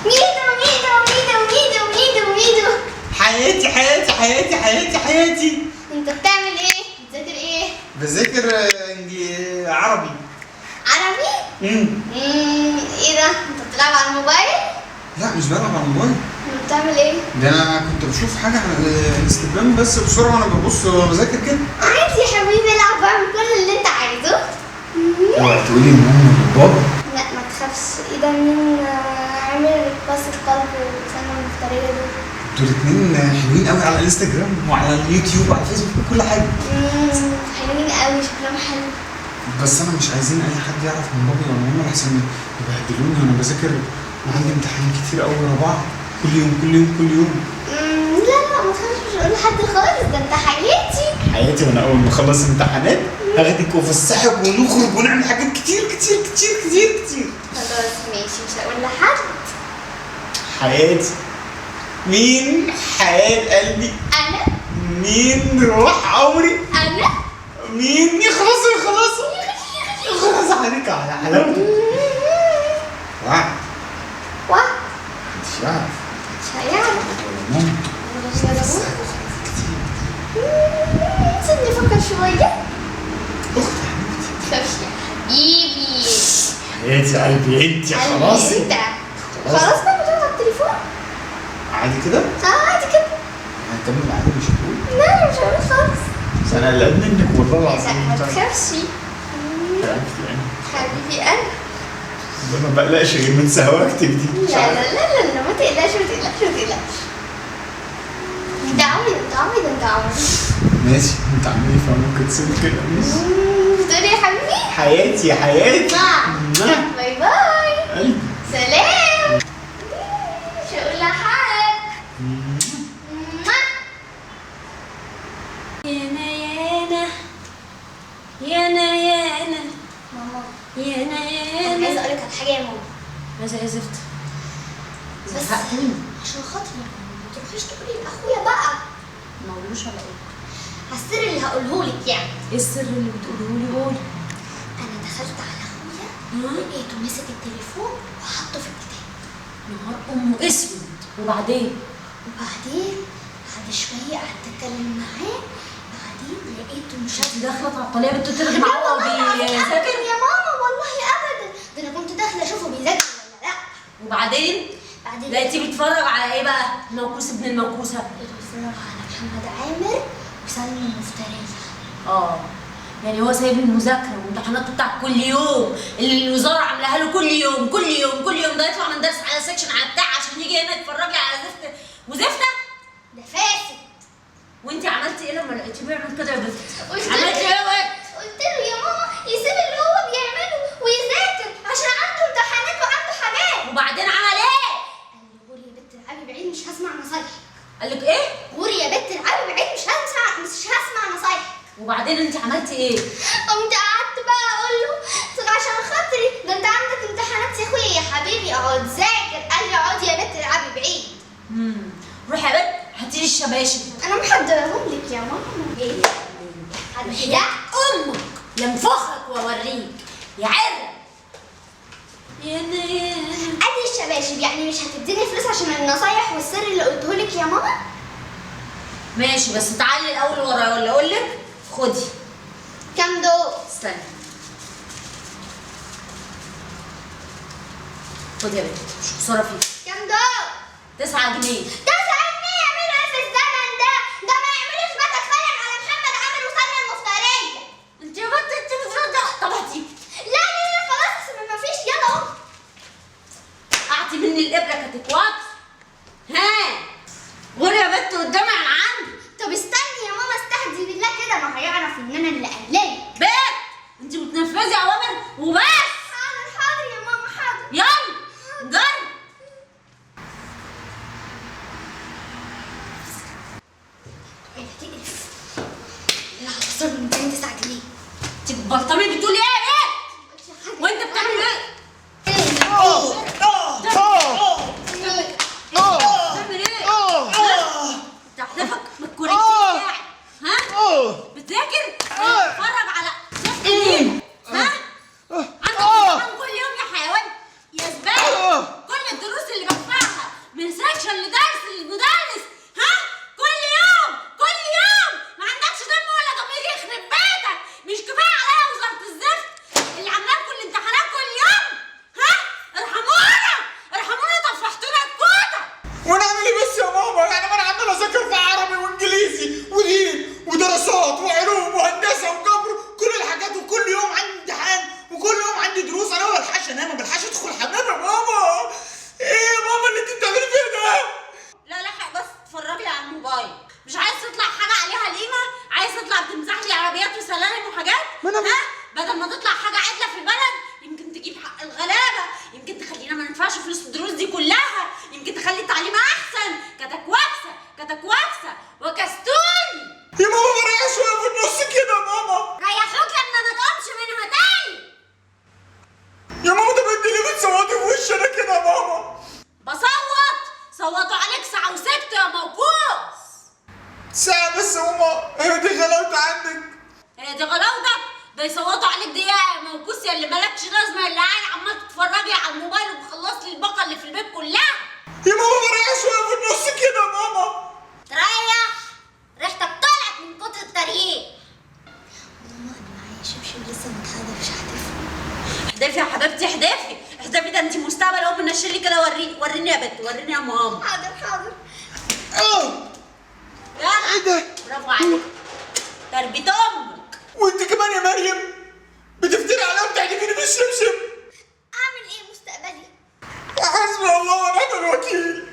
ميدو ميدو ميدو ميدو ميدو ميدو. حياتي حياتي حياتي حياتي حياتي. انت بتعمل ايه؟ بتذاكر ايه؟ بذاكر عربي. عربي؟ ايه ده؟ انت بتلعب على الموبايل؟ لا مش بلعب على الموبايل. انت بتعمل ايه؟ ده انا كنت بشوف حاجة على الانستجرام بس بسرعة وانا ببص وانا بذاكر كده. عادي يا حبيبي، العب واعمل كل اللي انت عايزه. اوعي تقولي لماما ولا بابا. لا ما تخافش. ايه ده؟ مين عامل قصة قلب وسنة المفترية دول؟ دول اتنين حلوين قوي على الانستجرام وعلى اليوتيوب وعلى الفيسبوك وكل حاجة. حلوين قوي، شكلهم حلو. بس انا مش عايزين اي حد يعرف من بابي ولا ماما لحسن يبهدلوني وانا بذاكر. انا عندي امتحان كتير قوي ورا بعض، كل يوم كل يوم كل يوم. لا لا ما تخافش، مش هقول لحد خالص، ده انت حياتي. حياتي. وانا اول ما اخلص امتحانات هاخدك وافسحك ونخرج ونعمل حاجات كتير كتير كتير كتير كتير. خلاص ماشي، مش هقول لحد. حياتي. مين حياة قلبي؟ انا. مين روح عمري؟ انا. مين؟ يخلصوا يخلصوا يخلصوا عليك على حلاوتك. واه واه محدش يعرف. مش هيعرف. ولا ماما. كتير. سيبني افكر شوية. اختي حبيبتي. تخافش يا حبيبي. حياتي قلبي انت خلاص. انت خلاص بقى بتقعد على التليفون؟ عادي كده؟ اه عادي كده. هنكمل عادي مش هتقول؟ لا مش هقول خالص. بس انا قلقان منك والله العظيم. لا ما تخافش حبيبتي انا. حبيبي انا. ما بقلقش غير من سهواكتك دي. لا لا لا لا ما تقلقش ما تقلقش ما تقلقش. انت عمري انت عمري ده انت عمري. ماشي انت عامل ايه؟ فممكن تسيب كده ماشي. بتقولي يا حبيبي؟ حياتي يا حياتي. bye bye. قلبي. سلام. مش هقول لحد. يانا يانا يانا يانا. ماما يانا يانا. انا عايزه اقول لك على حاجة يا ماما. عايزه ايه زفت؟ بس عشان خاطري يا ماما ما تروحيش تقولي لاخويا بقى. ما اقولوش على ايه؟ على السر اللي هقوله لك يعني. ايه السر اللي بتقوله لي؟ قولي. انا دخلت على اخويا لقيته ماسك التليفون وحطه في الكتاب. نهار امه اسود. وبعدين؟ وبعدين بعد شوية قعدت اتكلم معاه، بعدين لقيته مش داخله تعطليه بنت ترغي معاه وبيذاكر. يا ماما والله ابدا، ده انا كنت داخله اشوفه بيذاكر ولا لا. وبعدين؟ بعدين لقيتيه بيتفرج على ايه بقى؟ موكوس ابن الموكوسه. لقيته بيتفرج على محمد عامر وسلمى المفتريه. اه يعني هو سايب المذاكرة وامتحاناته بتاع كل يوم اللي الوزارة عاملاها له كل يوم كل يوم كل يوم، ده يطلع من درس على section على بتاع عشان يجي هنا يتفرج لي على زفت وزفته؟ ده فاسد. وانت عملتي ايه لما لقيتيه بيعمل كده يا بنت؟ عملتي ايه يا بنت؟ قلت له يا ماما يسيب اللي هو بيعمله ويذاكر عشان عنده امتحانات وعنده حاجات. وبعدين عمل ايه؟ قال لي غوري يا بنت العبي بعيد مش هسمع نصايحك. قال لك ايه؟ غوري يا بنت العبي بعيد مش هسمع نصايحك. وبعدين انت عملتي ايه؟ قمت قعدت بقى اقول له عشان خاطري ده انت عندك امتحانات يا اخويا يا حبيبي اقعد ذاكر. قال لي اقعدي يا بنت العبي بعيد. روحي يا بنت هاتي لي الشباشب. انا محضرهم لك يا ماما. ايه؟ يا امك لانفخك واوريك يا عرق. يانا يانا. ادي الشباشب، يعني مش هتديني فلوس عشان النصايح والسر اللي قلته لك يا ماما؟ ماشي بس تعالي الاول ورايا ولا اقول لك؟ خدي. كام دول؟ استني. خدي يا بنت مش خسارة فيك. كام دول؟ 9 جنيه. 9 جنيه يعملوا ايه في الزمن ده؟ ده ما يعملوش بقى. اتفرج على محمد عامر وسلمى المفترية. انت يا بنت انت بتردي. طب هاتي. لا لا لا خلاص ما فيش، يلا اهو. اعطي مني الابره كتكوات. ها غوري يا بنت قدامي على عندي. طب استني يا ماما استهدي بالله كده، ما هيعرف ان انا اللي قايلاه. بنت انت بتنفذي اوامر وبس. حاضر حاضر يا ماما حاضر. يلا جرب. ايه تقرف؟ لا خسر من 9 جنيه. انت بتبلطمي بتقولي ايه يا بنت؟ وانت بتعمل ايه؟ بتعمل ايه؟ تحلفك من الكوريكتين بتاعك. ها؟ بتذاكر؟ اتفرج على زفت مين؟ ها؟ عندك صوتوا عليك ساعة وسكتوا يا موقوف. ساعة بس يا ماما، هي دي غلاوتي عندك؟ هي دي غلاوتك؟ ده يصوتوا عليك دقيقة يا موكوس يا اللي مالكش لازمة، اللي قاعد عمال تتفرجي على الموبايل ومخلص لي الباقة اللي في البيت كلها. يا ماما بريح شوية في النص كده يا ماما. تريح؟ ريحتك طلعت من كتر التريق. ماما انا معايا شبشب لسه متحدفش، هحدفه. احدفي يا حبيبتي، احدفي احدفي، ده انت مستقبل ام. نشيلي كده، وريني وريني يا بنت، وريني يا ماما. حاضر حاضر. يلا. ايه ده؟ برافو عليك، تربية امك. وانت كمان يا مريم بتفتري عليا وبتحدفيني بالشبشب. اعمل ايه مستقبلي؟ حسبي الله ونعم الوكيل.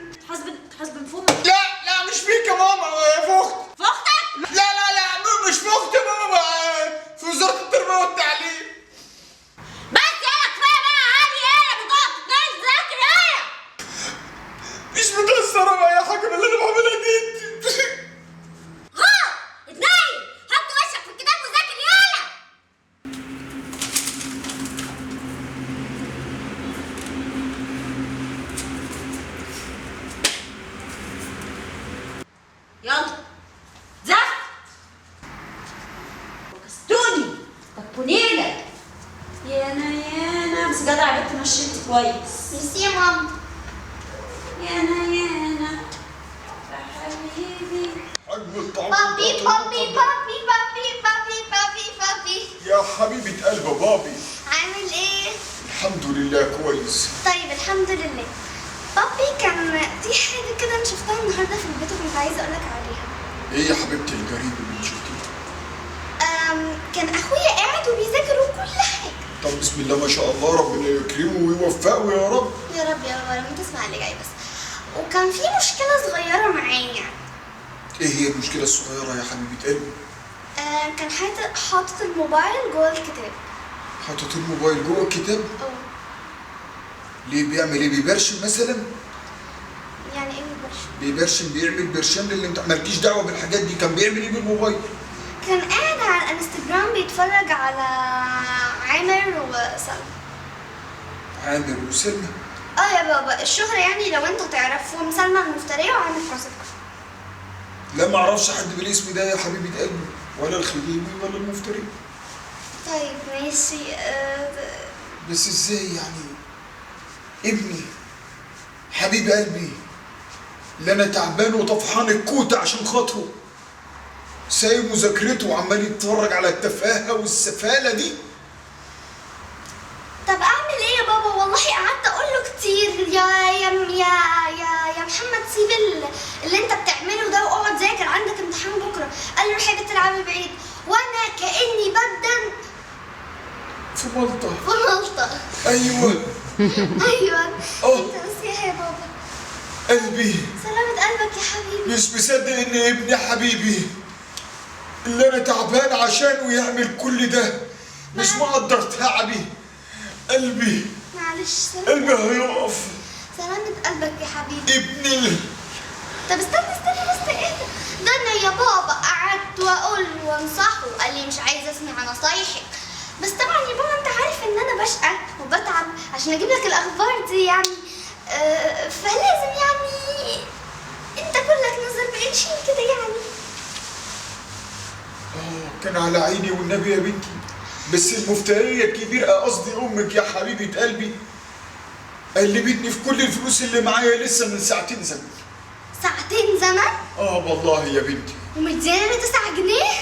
تحاسب في امك؟ لا لا مش فيك يا ماما، في اختي. في اختك؟ لا لا لا مش في اختي يا ماما، في وزارة التربية والتعليم. بس يلا كفاية بقى هادي، يلا بتقعد تتناقش تذاكر يلا. مش متأثرة بأي حاجة من اللي أنا بعملها دي. غلط، اتنين، حط وشك في الكتاب وذاكر يلا. يلا زفت وكستوني تكونيلك يانا يانا. بس جدع يا بنت، مشيتي كويس. ميرسي يا ماما. يانا يانا يا حبيبي. بابي بابي بابي بابي بابي بابي بابي. يا حبيبة قلب بابي، عامل ايه؟ الحمد لله كويس. طيب الحمد لله. بابي كان في حاجة كده انا شفتها النهارده في البيت وكنت عايزة اقولك عليها. ايه يا حبيبتي الغريبة اللي شفتيها؟ كان اخويا قاعد وبيذاكر وكل حاجة. طب بسم الله ما شاء الله، ربنا يكرمه ويوفقه يا رب. يا رب يا رب، لما تسمع اللي جاي بس. وكان في مشكلة صغيرة معايا يعني. ايه هي المشكلة الصغيرة يا حبيبة قلبي؟ كان حاطط الموبايل جوه الكتاب. حاطط الموبايل جوه الكتاب؟ اه. ليه بيعمل ايه؟ بيبرشم مثلا؟ يعني ايه بيبرشم؟ بيبرشم، بيعمل برشام للامتحان. مالكيش دعوة بالحاجات دي. كان بيعمل ايه بالموبايل؟ كان قاعد على الانستجرام بيتفرج على عامر وسلمى. عامر وسلمى؟ اه يا بابا، الشهرة يعني لو انت تعرفهم، سلمى المفترية وعامر حسن. لا ما اعرفش حد بالاسم ده يا حبيبة قلبي، ولا الخديوي ولا المفتري. طيب ماشي. بس ازاي يعني ابني حبيب قلبي اللي انا تعبان وطفحان الكوتة عشان خاطره سايب مذاكرته وعمال يتفرج على التفاهة والسفالة دي؟ طب اعمل ايه يا بابا؟ والله قعدت اقول له كتير يا يا يا يا يا محمد سيب اللي انت بتعمله ده واقعد ذاكر، عندك امتحان بكره. قال لي روحي يا بنت العبي بعيد، وانا كاني بدن في مالطا. في مالطا. ايوه ايوه. انت نسيها يا بابا. قلبي سلامة قلبك يا حبيبي. مش مصدق ان ابني حبيبي اللي انا تعبان عشانه يعمل كل ده، مش مقدر تعبي. قلبي معلش، قلبي هيقف. سلامة قلبك يا حبيبي. ابني. طب استنى استنى بس، ايه ده؟ انا يا بابا قعدت واقول له وانصحه، قال لي مش عايزه اسمع نصايحك. بس طبعا يا بابا انت عارف ان انا بشقى وبتعب عشان اجيب لك الاخبار دي يعني، فلازم يعني انت كلك نظر بقرشين كده يعني. كان على عيني والنبي يا بنتي، بس المفترية الكبيرة قصدي امك يا حبيبة قلبي قلبتني في كل الفلوس اللي معايا لسه من ساعتين زمن. ساعتين زمن؟ اه والله يا بنتي. ومدياني 9 جنيه؟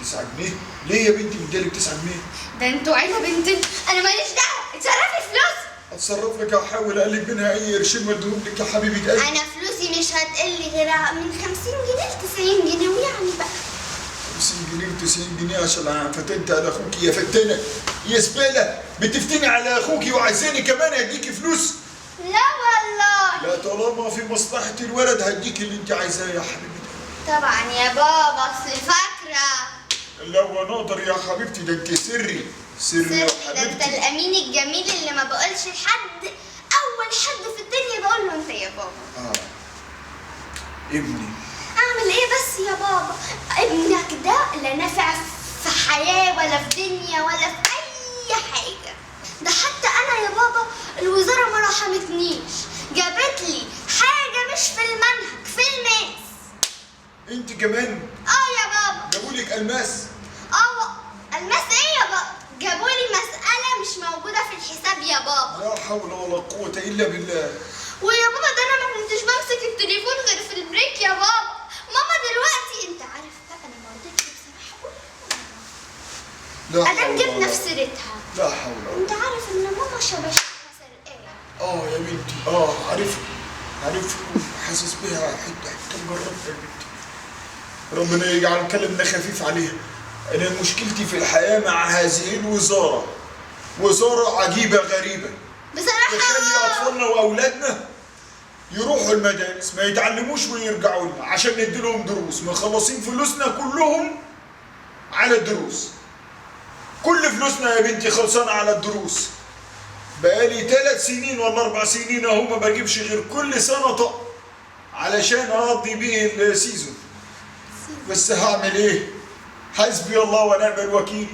9 جنيه؟ ليه يا بنتي مديالك 9 جنيه؟ ده انتوا عيله بنتين، انا ماليش دعوه، اتصرفي فلوس. اتصرف لك، احاول اقلب منها اي قرشين واديهم لك يا حبيبة قلبي. انا فلوسي مش هتقل غير من 50 جنيه ل 90 جنيه ويعني بقى. 50 جنيه و90 جنيه عشان فتنت على اخوكي يا فتانه يا زبالة، بتفتني على اخوكي وعايزاني كمان اديكي فلوس؟ لا والله. لا طالما في مصلحة الولد هديكي اللي انت عايزاه يا حبيبتي. طبعا يا بابا، اصل فاكره. لا وانا اقدر يا حبيبتي، ده انت سري سري يا حبيبتي. ده انت الامين الجميل اللي ما بقولش لحد، اول حد في الدنيا بقول له انت يا بابا. ابني. اعمل ايه بس يا بابا؟ ابنك ده لا نافع في حياة ولا في دنيا ولا في اي حاجة. ده حتى انا يا بابا الوزارة ما رحمتنيش، جابت لي حاجة مش وانت كمان؟ اه يا بابا. جابوا لك الماس؟ اه. الماس ايه يا بابا؟ جابوا لي مسألة مش موجودة في الحساب يا بابا. لا حول ولا قوة إلا بالله. ويا بابا ده أنا ما كنتش بمسك التليفون غير في ال break يا بابا. ماما دلوقتي أنت عارف بقى أنا ما رضيتش بصراحة أقول. لا أدام جبنا في سيرتها. لا حول ولا. أنت عارف إن ماما شبشبها سرقاها. آه يا بنتي، عارفها عارفها، حاسس بيها حتة حتة، مجربها يا بنتي. ربنا يجعل كلامنا خفيف عليها. أنا مشكلتي في الحياة مع هذه الوزارة، وزارة عجيبة غريبة بصراحة، تخلي أطفالنا وأولادنا يروحوا المدارس ما يتعلموش ويرجعوا لنا عشان نديلهم دروس، مخلصين فلوسنا كلهم على الدروس. كل فلوسنا يا بنتي خلصانة على الدروس. بقالي 3 سنين ولا 4 سنين أهو ما بجيبش غير كل سنة طقم علشان أقضي بيه ال season. بس هعمل إيه؟ حسبي الله ونعم الوكيل.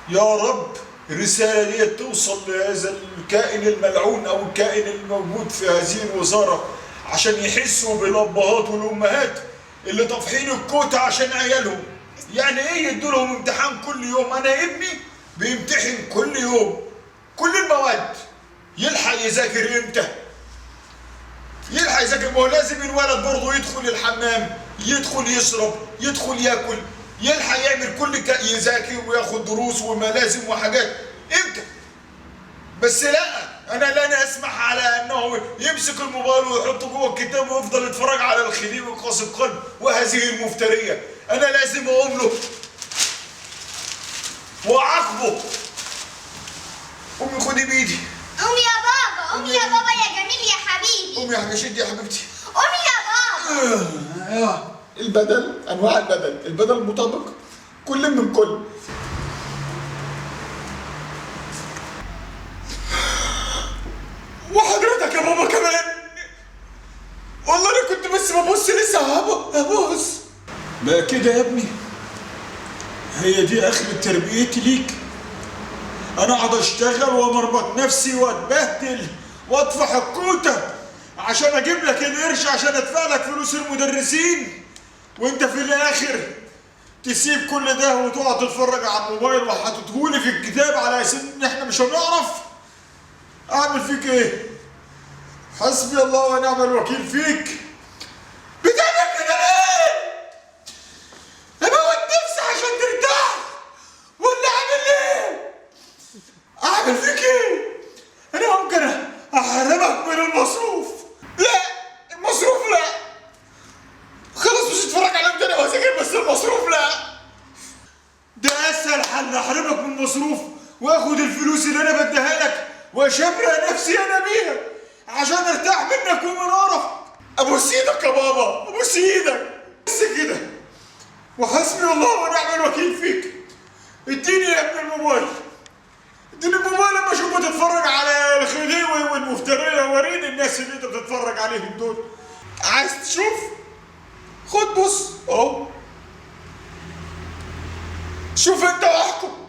يا رب الرسالة دي توصل لهذا الكائن الملعون أو الكائن الموجود في هذه الوزارة عشان يحسوا بالأبهات والأمهات اللي طافحين الكوتة عشان عيالهم. يعني إيه يدوا لهم امتحان كل يوم؟ أنا ابني بيمتحن كل يوم كل المواد، يلحق يذاكر إمتى؟ يلحق يذاكر؟ ما هو لازم الولد برضه يدخل الحمام، يدخل يشرب، يدخل ياكل، يلحق يعمل كل يذاكر وياخد دروس وملازم وحاجات امتى؟ بس لا، انا لن اسمح على انه يمسك الموبايل ويحطه جوه الكتاب ويفضل يتفرج على الخديوي قاسي القلب وهذه المفتريه. انا لازم اقوم له واعاقبه. قومي خدي بايدي. قوم يا بابا، قوم يا بابا يا جميل يا حبيبي. قومي يا حبيبتي، شدي يا حبيبتي. قومي يا بابا. البدل، انواع البدل، البدل المطابق كل من كل. وحضرتك يا بابا كمان، والله انا كنت بس ببص لسه هبص. بقى كده يا ابني، هي دي اخرة تربيتي ليك؟ انا اقعد اشتغل وامرمط نفسي واتبهدل واطفح الكوته عشان اجيب لك القرش عشان ادفع لك فلوس المدرسين، وانت في الاخر تسيب كل ده وتقعد تتفرج على الموبايل وحاططهولي في الكتاب على اساس ان احنا مش هنعرف. اعمل فيك ايه؟ حسبي الله ونعم الوكيل فيك. بتعمل كده ليه؟ اموت نفسي عشان ترتاح ولا اعمل ايه؟ اعمل فيك ايه؟ انا ممكن احرمك من المصروف. لا المصروف لا، خلاص مش هتفرج عليهم تاني وهذاكر، بس المصروف لا. ده اسهل حل، احرمك من المصروف واخد الفلوس اللي انا بديها لك واشبرق نفسي انا بيها عشان ارتاح منك ومن قرفك. ابوس ايدك يا بابا، ابوس ايدك بس كده، وحسبي الله ونعم الوكيل فيك. اديني يا ابن الموبايل، اديني الموبايل لما اشوفك بتتفرج على الخديوي والمفتريه. وريني الناس اللي انت بتتفرج عليهم دول. عايز تشوف؟ خد بص اهو، شوف انت واحكم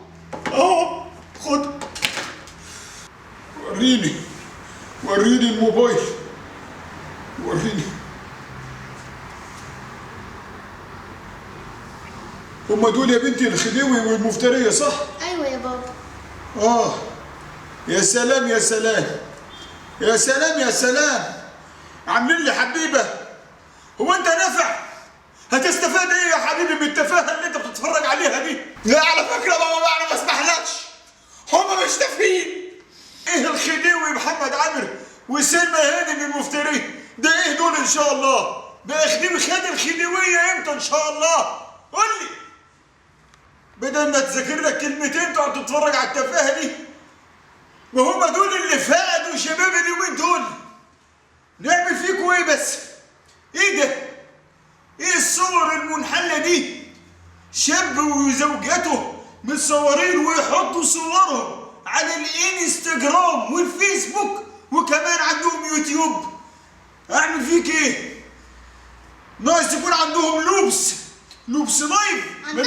اهو، خد. وريني، وريني الموبايل، وريني. هما دول يا بنتي الخديوي والمفترية صح؟ ايوه يا بابا. اه يا سلام يا سلام يا سلام يا سلام، عاملين لي حبيبة. هو انت نافع؟ هتستفاد ايه يا حبيبي من التفاهة اللي انت بتتفرج عليها دي؟ لا على فكرة بابا بقى انا ما اسمحلكش، هما مش تافهين. ايه الخديوي محمد عامر وسلمى هانم المفترية ده ايه دول ان شاء الله؟ ده خديوي خد الخديوية امتى ان شاء الله؟ قول لي. بدل ما تذاكر لك كلمتين تقعد تتفرج على التفاهة دي. وهم دول اللي فقدوا شباب اليومين دول. نعمل فيكوا ايه بس؟ ايه ده؟ ايه الصور المنحله دي؟ شاب وزوجته متصورين ويحطوا صورهم على الانستجرام والفيسبوك وكمان عندهم يوتيوب. اعمل فيك ايه؟ ناقص يكون عندهم لوبس، لوبس live.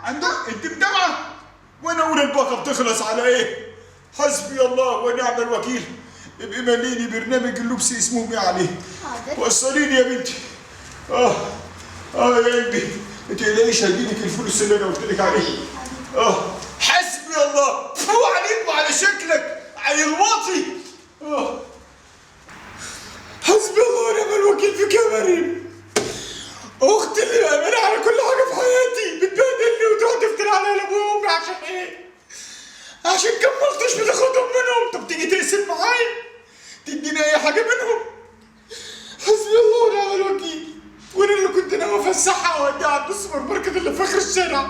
عندهم انت متابعه؟ وانا اقول الباقه بتخلص على ايه؟ حسبي الله ونعم الوكيل. ابقي مليني برنامج اللبس اسمهم ايه عليه. حاضر. وصليني يا بنتي. اه يا قلبي ما تقلقيش، هجيلك الفلوس اللي انا قلت لك عليها. حسبي الله، فو عليك وعلى شكلك على الواطي. حسبي الله ونعم الوكيل فيك يا مريم، اختي اللي مأمنة على كل حاجة في حياتي بتبهدلني وتروح تفتري عليا لابويا وامي. عشان ايه؟ عشان كملتش بتاخدهم منهم. طب تيجي تقسم معايا، تديني اي حاجة منهم. حسبي الله ونعم الوكيل. وانا اللي كنت ناوي افسحها واوديها عند السوبر ماركت اللي في اخر الشارع.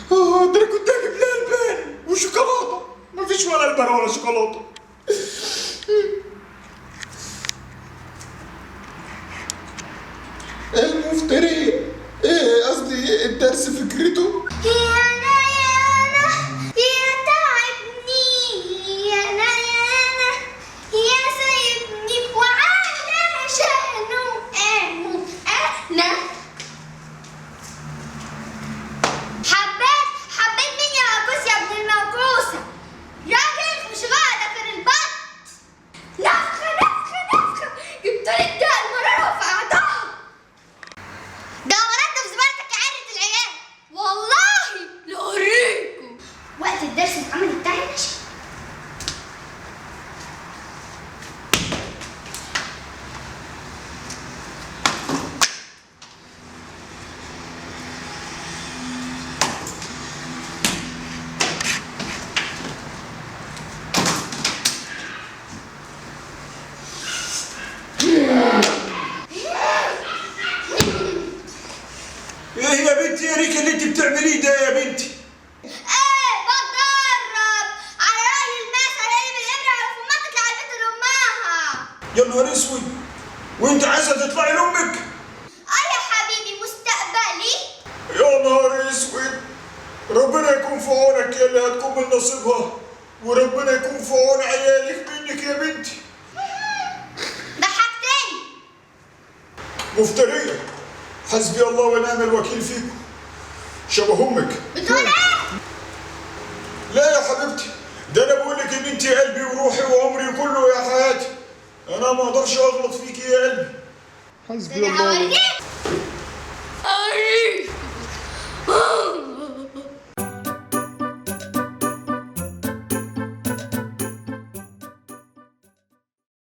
ده انا كنت هجيب لها البان وشوكولاته، مفيش ولا البان ولا شوكولاتة. المفترية، ايه قصدي الدرس فكرته؟ يا انا يا انا يا تعبني، يا انا يا انا يا سايبني وعلشانه اموت انا. حبيت مين يا موكوس يا ابن الموكوسه؟ راجل مش غادة في البط. نفخه نفخه نفخه، جبتلك ده المرارة وفقعتها. ده ورد في زبالتك يا عيلة العيال، والله لأوريكم. وقت الدرس العملي بتاعي ماشي. ايه يا بنتي يا ريكا اللي انت بتعمليه ده يا بنتي؟ ايه بتدرب على رأي المثل اللي بالإبرة على فمها تطلع البنت لأمها. يا نهار اسود، وانت عايزه تطلعي لامك؟ اه يا حبيبي مستقبلي. يا نهار اسود، ربنا يكون في عونك يا اللي هتكون من نصيبها، وربنا يكون في عون عيالك منك يا بنتي. ضحكتني. مفترية، حسبي الله ونعم الوكيل فيكم. شبه امك. بتقول ايه؟ لا يا حبيبتي، ده انا بقول لك ان انت قلبي وروحي وعمري كله يا حياتي، انا ما اقدرش اغلط فيكي يا قلبي. حسبي ده انا الله. هوريك.